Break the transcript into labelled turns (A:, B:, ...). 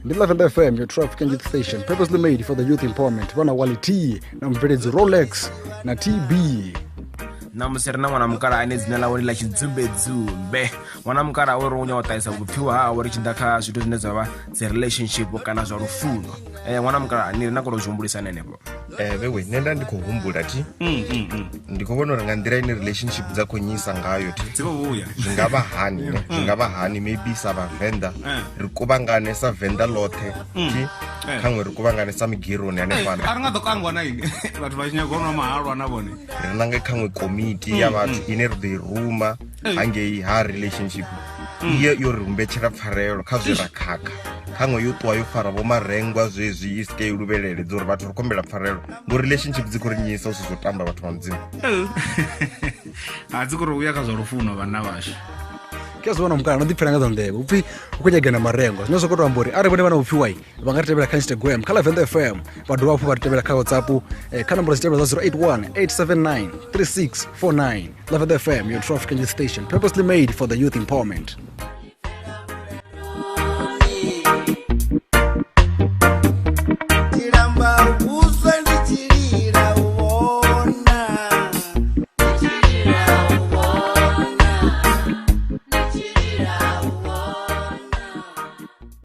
A: Ndi Lavenda FM, your traffic and youth station, purposely made for the youth empowerment. Vha na Wally T na mubveledzi Rolex na TB.
B: Ṋamusi ri na ṅwana mukala ane dzina ḽawe ndi ḽa Tshidzumbe-dzumbe. Ṅwana mukala awe ri u nyaga u ṱahisa vhupfiwa hawe ri tshi ḓa kha zwithu zwine zwa vha dzi relationship kana zwa lufuno. Ṅwana mukala ni ri na kona u zwi humbulisana henefho?
C: Vhewe nṋe nda ndi khou humbula thi, ndi khou vhona uri nga nḓila ine relationship dza khou nyisa ngayo thi,
D: dzi vho vhuya.
C: Zwi nga vha hani ne? Zwi nga vha hani maybe sa vhavenḓa ri kuvhangane sa venḓa ḽoṱhe thi, khaṅwe ri kuvhangane sa migironi hanefhaḽa.
D: A ri nga ḓo kangwa na ini vhathu vha tshi nyaga u nwa mahalwa na vhone.
C: Ri nange khaṅwe komiti ya vhathu ine ri ḓo i ruma hangei ha relationship iye yo ri humbetshela pfarelo kha zwe ra khakha, khaṅwe yo ṱuwa yo fara vho marengwa zwezwi i sike i luvhelele dza uri vhathu ri khombela pfarelo ngori relationship dzi khou ri nyisa u si zwo tamba, vhathu vha mudzimu.
D: A dzi khou ri vhuya kha zwa lufuno vhanna vhashu.
A: Ke zwi vhona mukala no ḓipfela nga dza nḓevhe upfhi u khou nyagana marengwa, zwine zwa khou tou amba uri arali vhone vha na vhupfiwa vha nga ri tevhela kha Instagram kha Lavenda FM, vha dovha hafhu vha ri tevhela kha WhatsApp kha nomboro dzi tevhela dza 081 879 3649. Lavenda FM, your traffic and youth station, purposely made for the youth empowerment.